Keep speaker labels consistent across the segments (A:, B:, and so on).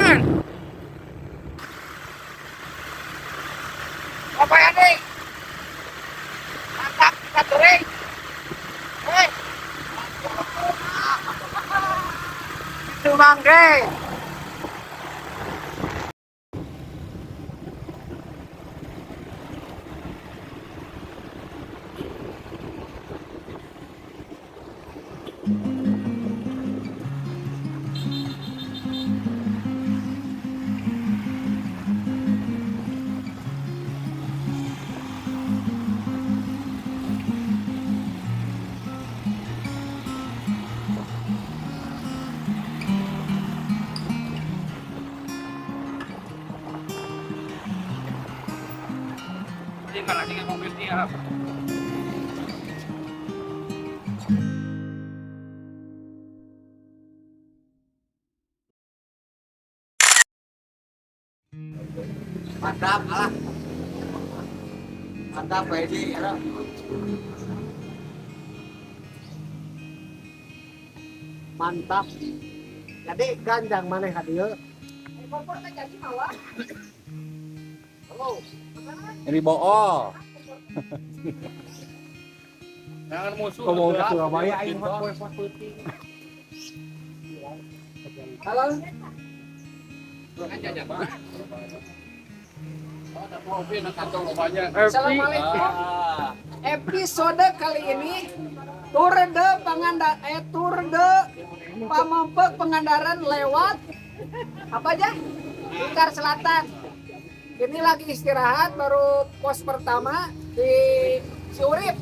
A: Jangan. Apa ini? Mantap, kita touring. Hei. Itu mangge. Mobil dia. Mantap, alah. Mantap, Pak Edi. Ya. Mantap. Jadi ganjang maneh ka dieu.
B: Kompor teh jadi mawa.
A: Halo.
C: Ini bool.
D: Jangan musuh.
C: Ngomong ke Surabaya aing
D: mah
C: poe poe peuting.
B: Halo. Assalamualaikum. Episode kali ini Tour de Panganda Tour de Pameungpeuk Pangandaran lewat apa aja? Lingkar Selatan. Ini lagi istirahat, baru pos pertama di Siurip.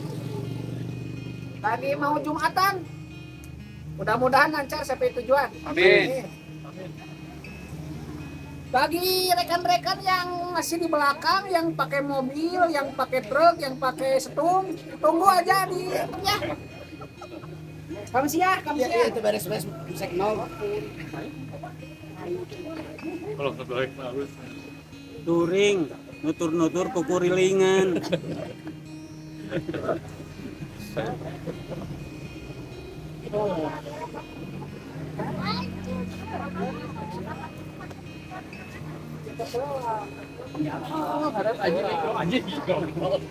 B: Lagi mau Jumatan. Mudah-mudahan lancar sampai tujuan.
D: Amin.
B: Bagi rekan-rekan yang masih di belakang, yang pakai mobil, yang pakai truk, yang pakai setung, tunggu aja di ya. Kamsia, kamsia.
A: Iya, itu beres-beres bisa nol.
D: Kalau kebalik harus.
C: Touring, nutur-nutur kukurilingan.
D: Anjing goblok.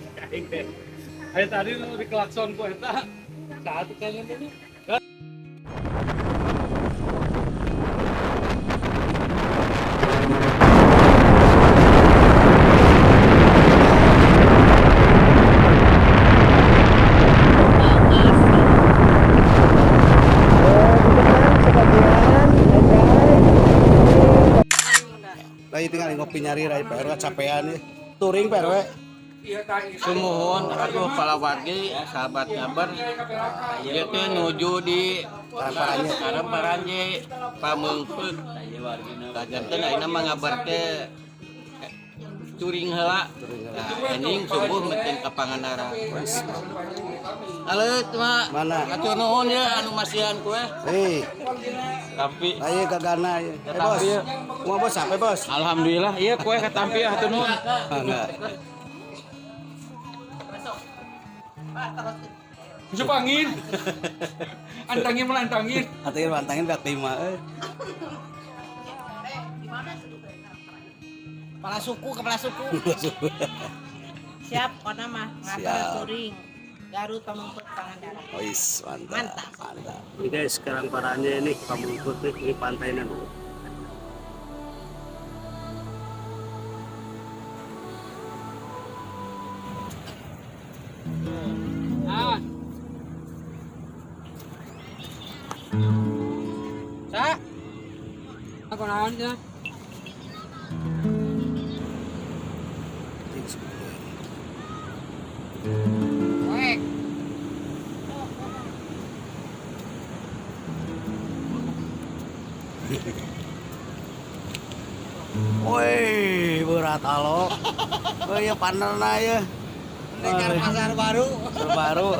D: Ayo tadi nu di klakson ku eta. Saat kalian ini.
A: Lagi tinggal ngopi nyari rai Pak RW capean ya. Touring Pak RW.
E: Sumuhun atuh palawargi sahabat ngabar ieu teh nuju di
A: Karang
E: Karang Paranje Pameungpeuk. Tah janten ayeuna mah ngabar teh touring heula. Nah, enjing subuh meuteun ka Pangandaran. Aleut mah.
A: Mana?
E: Hatur nuhun ya anu masihan kue.
A: Hei,
E: Tapi
A: ayo gagana ya. Eh bos, mau bos sampai bos?
E: alhamdulillah iya kue katampi hatur nuhun.
A: Ah, enggak.
D: Masuk angin. Antangin malah antangin.
A: Antangin antangin kak lima. Eh.
F: Kepala suku, kepala suku. Siap, kona mah ngatur
A: Siap.
F: touring. Garut Pameungpeuk Pangandaran.
A: Wis, mantap.
F: Mantap.
A: Mantap.
C: Ini guys, sekarang parahnya nih Pameungpeuk nih, ini pantainya dulu.
E: Ah. Sa. Aku naon cenah?
B: Wek.
A: Woi, berat halo. Oh iya panerna ya.
E: Pendekar pasar baru.
A: Pasar baru.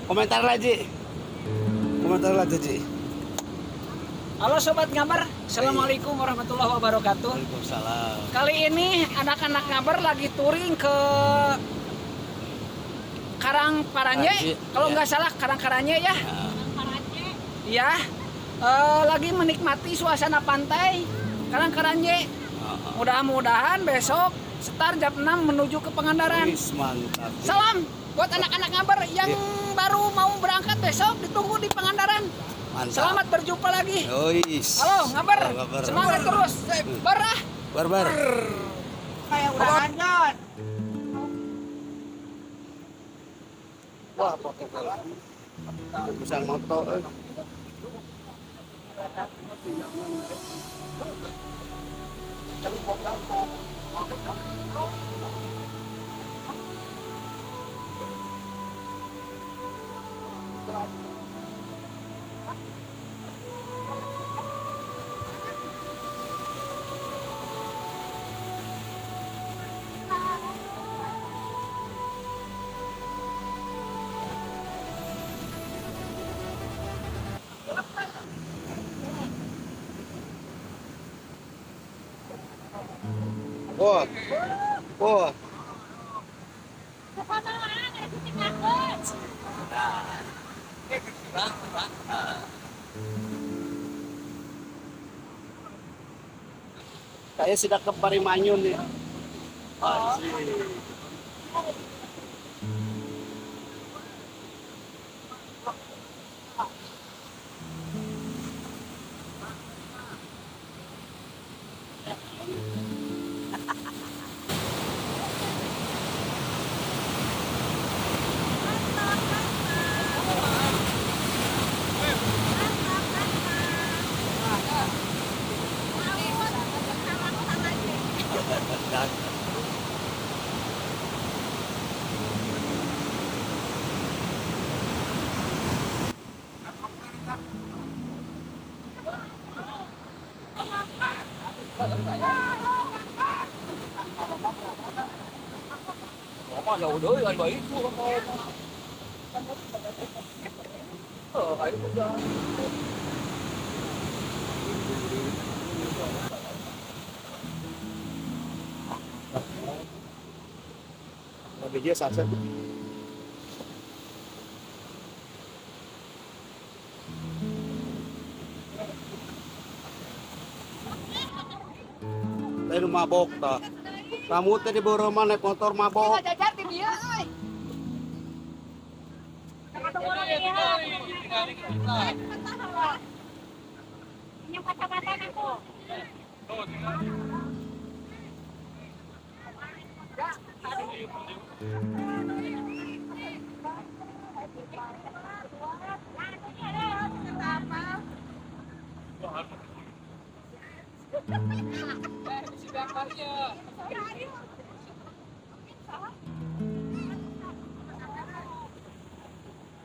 A: Komentar lagi. Komentar lagi, Ji.
B: Halo Sobat Ngabar, Assalamualaikum warahmatullahi wabarakatuh.
A: Waalaikumsalam.
B: Kali ini anak-anak Ngabar lagi touring ke Karang Paranje.
A: Paranje,
B: Kalau
A: ya.
B: nggak salah Karang Karanje ya. Iya. Lagi menikmati suasana pantai Karangkaranje. Mudah-mudahan besok start jam 6 menuju ke Pangandaran.
A: Wis, mantap.
B: Salam buat anak-anak Ngaber yang baru mau berangkat besok, ditunggu di Pangandaran.
A: Mantap.
B: Selamat berjumpa lagi.
A: Ois.
B: Halo Ngaber,
A: Halo, Ngaber.
B: Semangat terus. Berah.
A: Barbar.
F: Kayak udah lanjut.
A: Wah, pakai bola. Bisa moto. Wah. Wah. Saya sudah ke Parimanyun nih. Lebih saset. Tadi mabok ta. Kamu tadi bawa rumah naik motor mabok.
B: Jajar di dia, euy.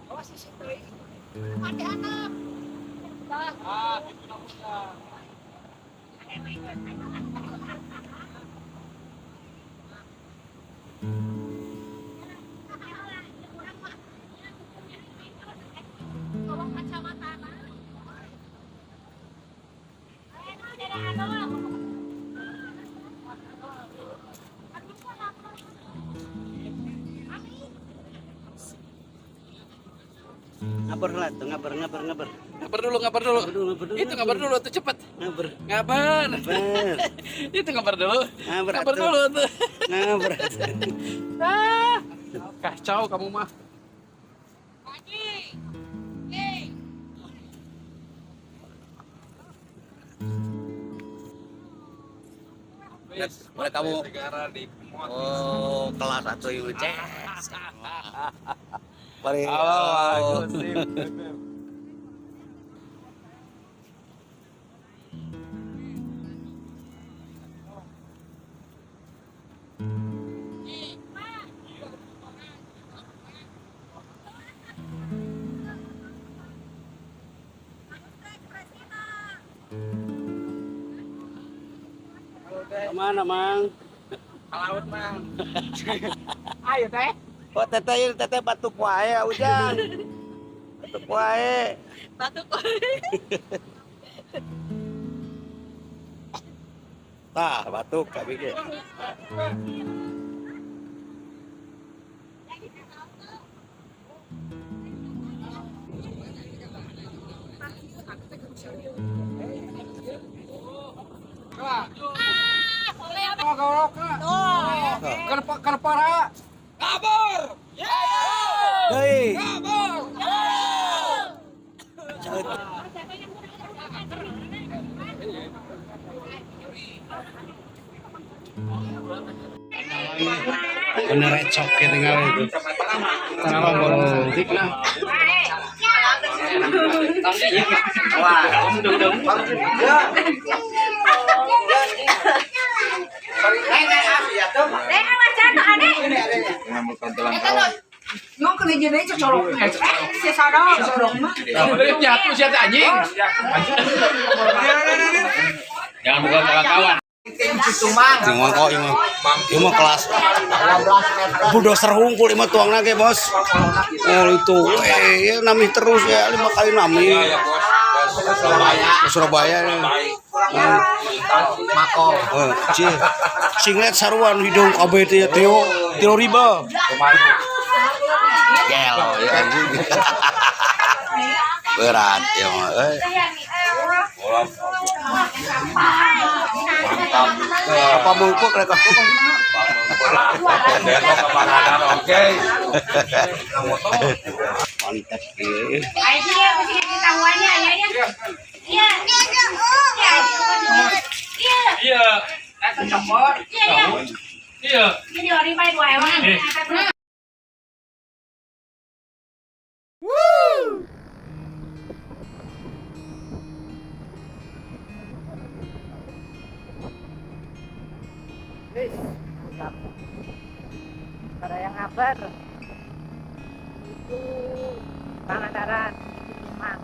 B: Awas si teuing. Mati anak.
D: Ah, gitu namanya.
A: Ngabar lah tuh, ngabar, ngabar, ngabar.
D: Ngabar dulu, ngabar dulu.
A: Ngabar dulu.
D: Itu ngabar dulu tuh cepet.
A: Ngabar.
D: Ngabar.
A: Ngabar.
D: Itu ngabar dulu.
A: Ngabar
D: Ngabar
A: atuh.
D: dulu tuh.
A: Ngabar.
D: Ah, kacau kamu mah.
A: Boleh kamu. Oh, kelas satu itu cek. Mari.
D: Halo, bagus sih.
A: Kemana, Mang?
D: Ke laut, Mang.
B: Ayo teh.
A: Oh, teteh ini teteh batuk wae, Ujang. Batuk wae.
F: Batuk.
A: Tah, batuk kami ge.
D: Kerpara. Kabur.
A: Hei.
D: Kabur.
A: Bener recok ya tinggal itu. Kenapa borong nah.
D: Jatuh siapa anjing? Jangan buka kawan.
A: Cuma kok ini mah kelas bulldozer hungkul ini mah tuang lagi bos. Oh itu, ya nami terus ya 5 kali nami. Surabaya. Mako. Singlet saruan hidung kabeh teh teo teo riba. Gelo ya anjing. Berat ya mah euy. Apa mungkuk rek?
D: Oke.
A: Mantap ieu.
D: Iya. Iya.
F: Ada yang ngabar itu Pangandaran Cimang.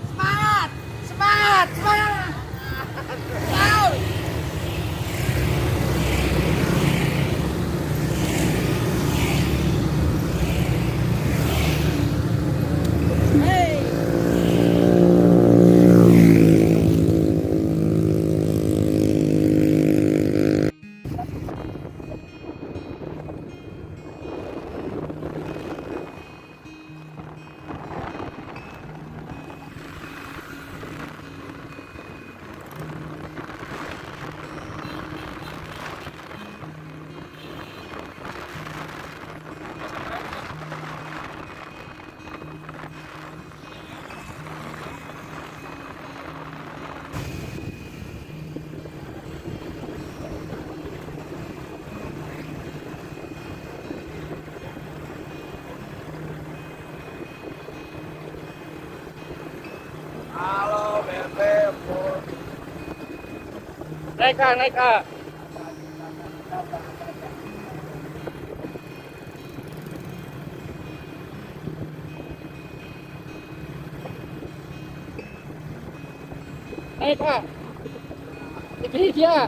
F: Semangat, semangat, semangat. Wow. Hey.
D: Naik A, naik A. Naik A. Ini dia.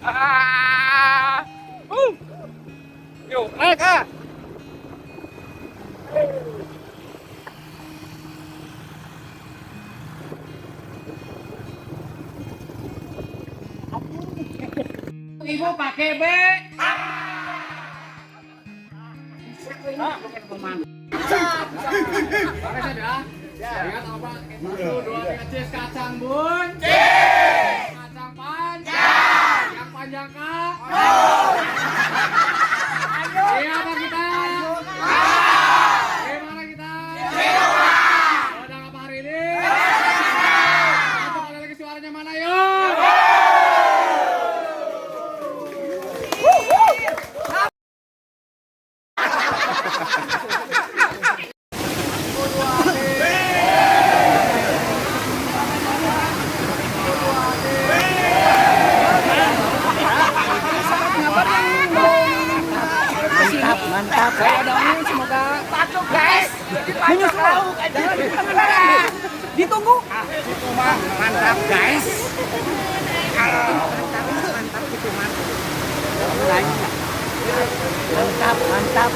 D: Ah. Yuk, naik A. Ibu pakai B. Ingat apa? 1, 2, 3, cis kacang bun. Kacang panjang. Yang panjang kak. Iya apa kita? Gimana kita? Sedang apa hari ini? Satu kali lagi suaranya mana yuk?
B: Mantap, mantap. Saya doain semoga guys menyusul. Jangan ditunggu.
A: Itu mah mantap guys.
B: Mantap, itu mantap. Mantap, mantap.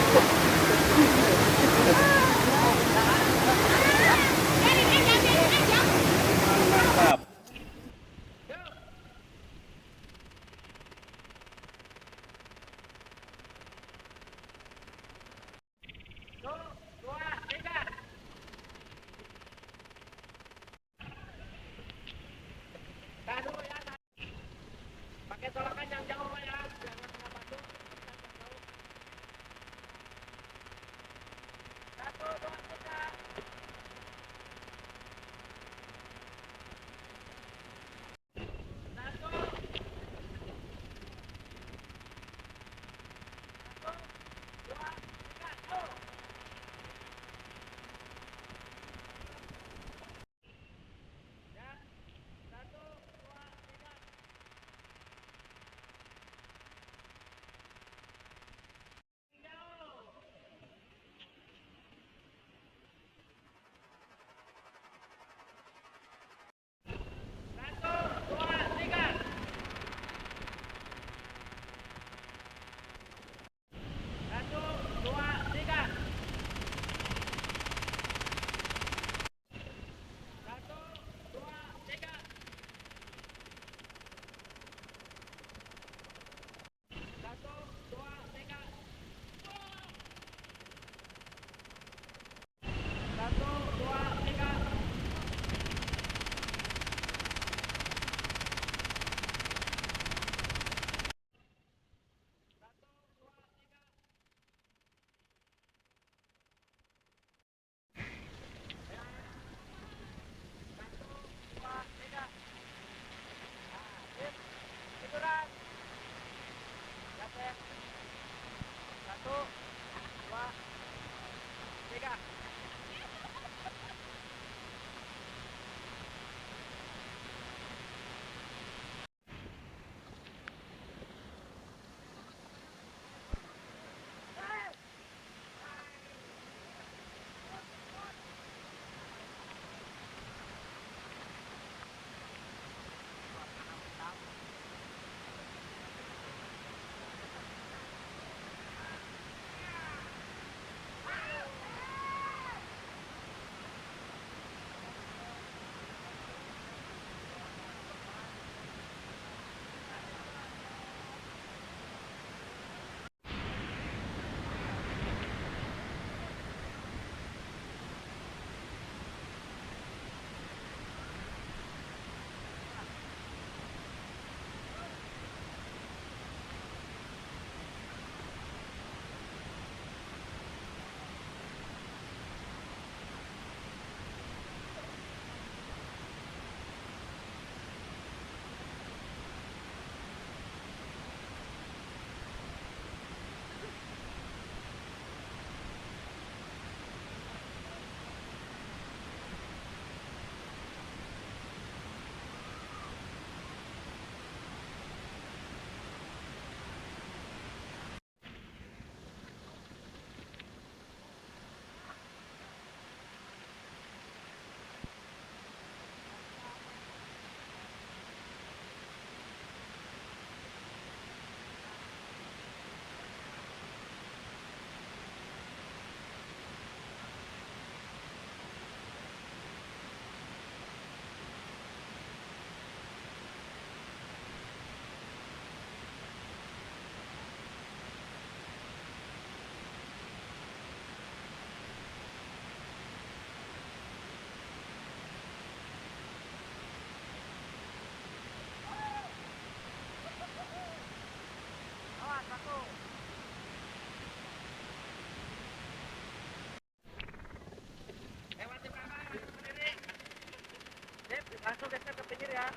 D: geser ke pinggir ya.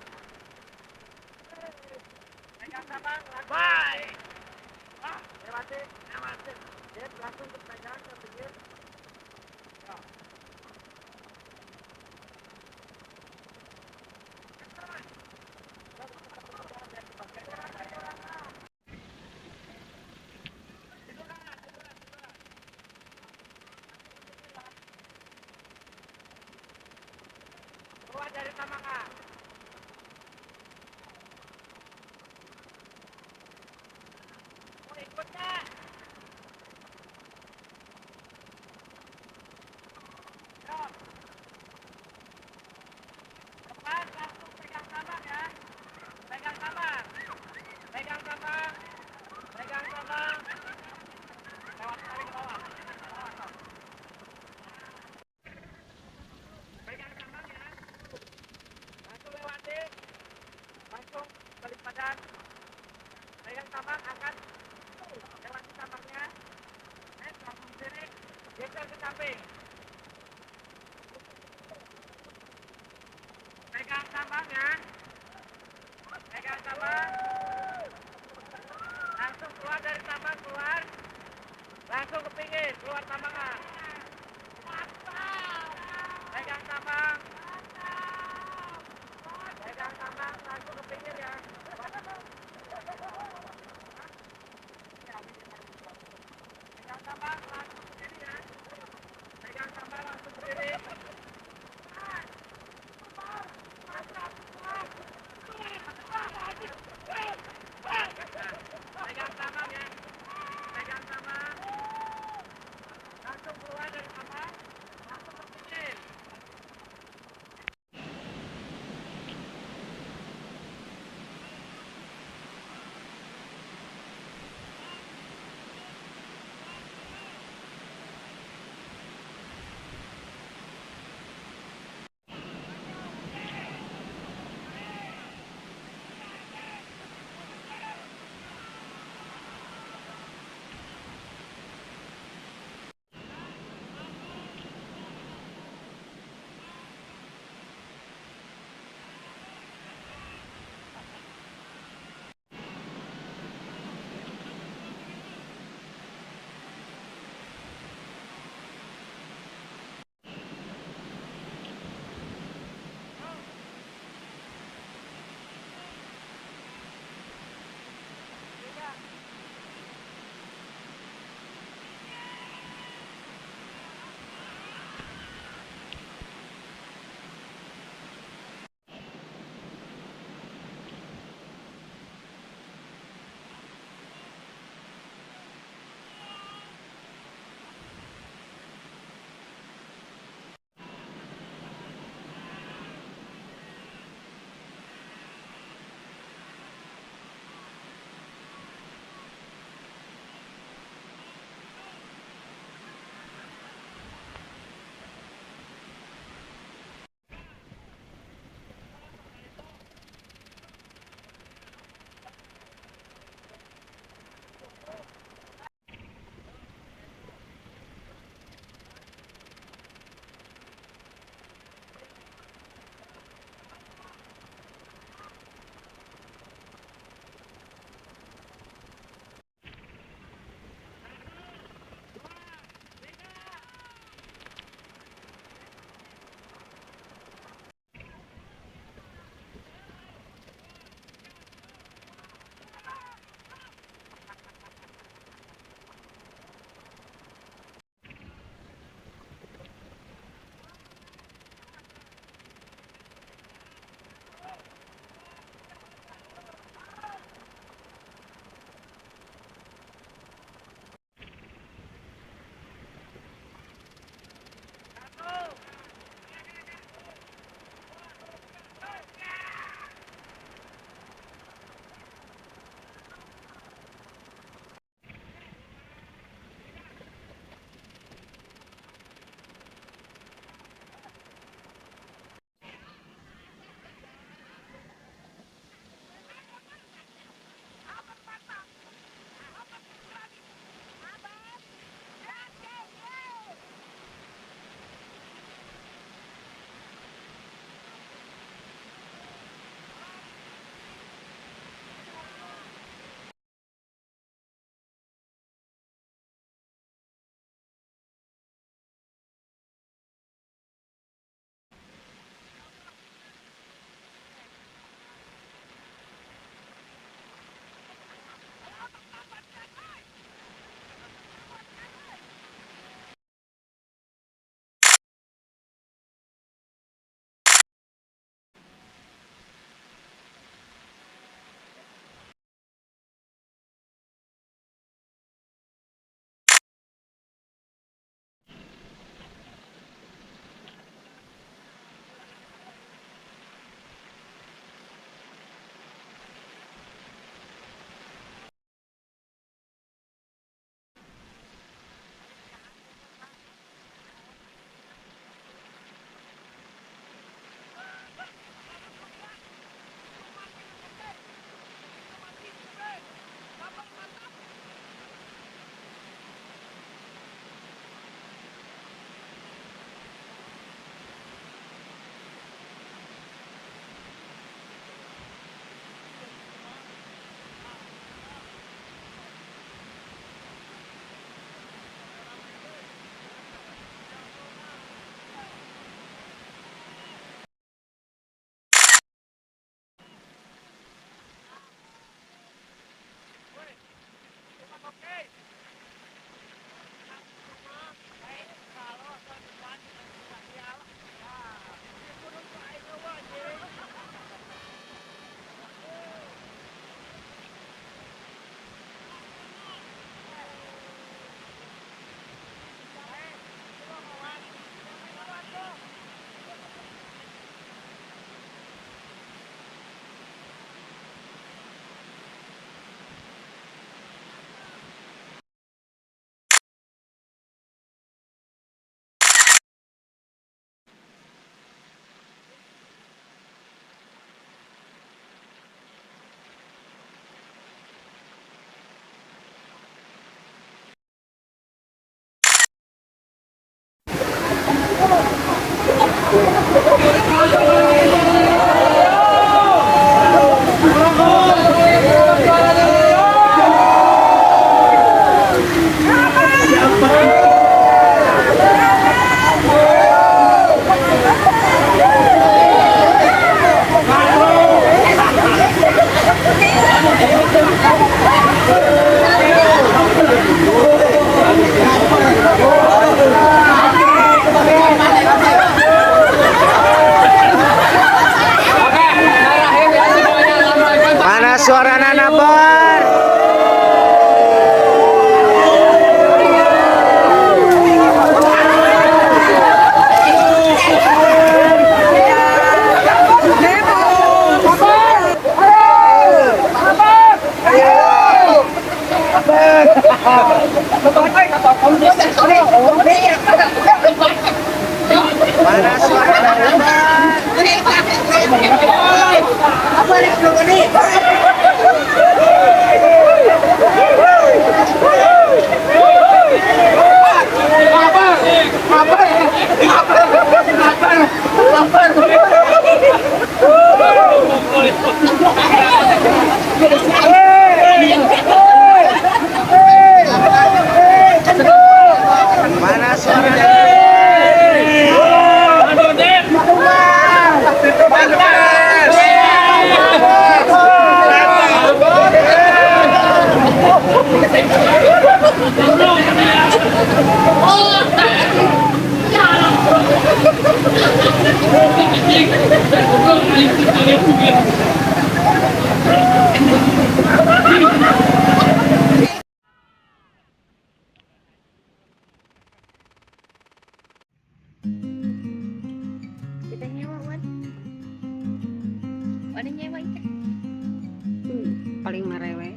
D: Pegang tambang, bye. Ah, lewati, lewati. Dia langsung ke pegang ke pinggir. Ya. Keluar dari tambangan. Mau ikut nggak? Yo. Depan langsung pegang tambang ya. Pegang tambang. Pegang tambang. Pegang tambang. Lewat tarik ke bawah. Bawah, stop. Pegang tambang ya. Langsung lewati. Langsung balik badan. Pegang tambang, angkat. Lewati tambangnya. Langsung sini. Geser ke samping. Pegang tambang ya. Pegang tambang. Langsung keluar dari tambang, keluar. Langsung ke pinggir, keluar tambangan. Pegang tambang. Pegang tambang, langsung ke pinggir ya. Pegang tambang, langsung ke sini ya. Pegang tambang, langsung ke sini. Pegang tambang ya. Pegang tambang. Langsung Suarana nabar. Mana suarana nabar? Mana suarana?
F: Kita nyewa, Wan. Wan nyewa itu.
G: Paling marewe.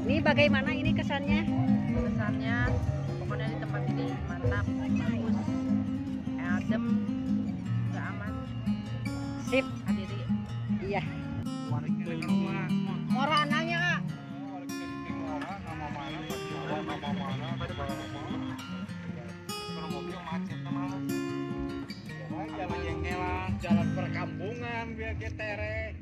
G: Ini bagaimana ini kesannya?
F: Kesannya pokoknya di tempat ini mantap, bagus, adem, udah aman.
G: Sip.
F: Hadiri.
G: Iya.
F: Morananya
D: Jalan perkampungan biar getere.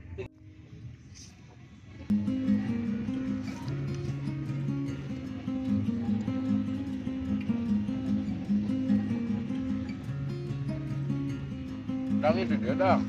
H: Dang itu dia dang.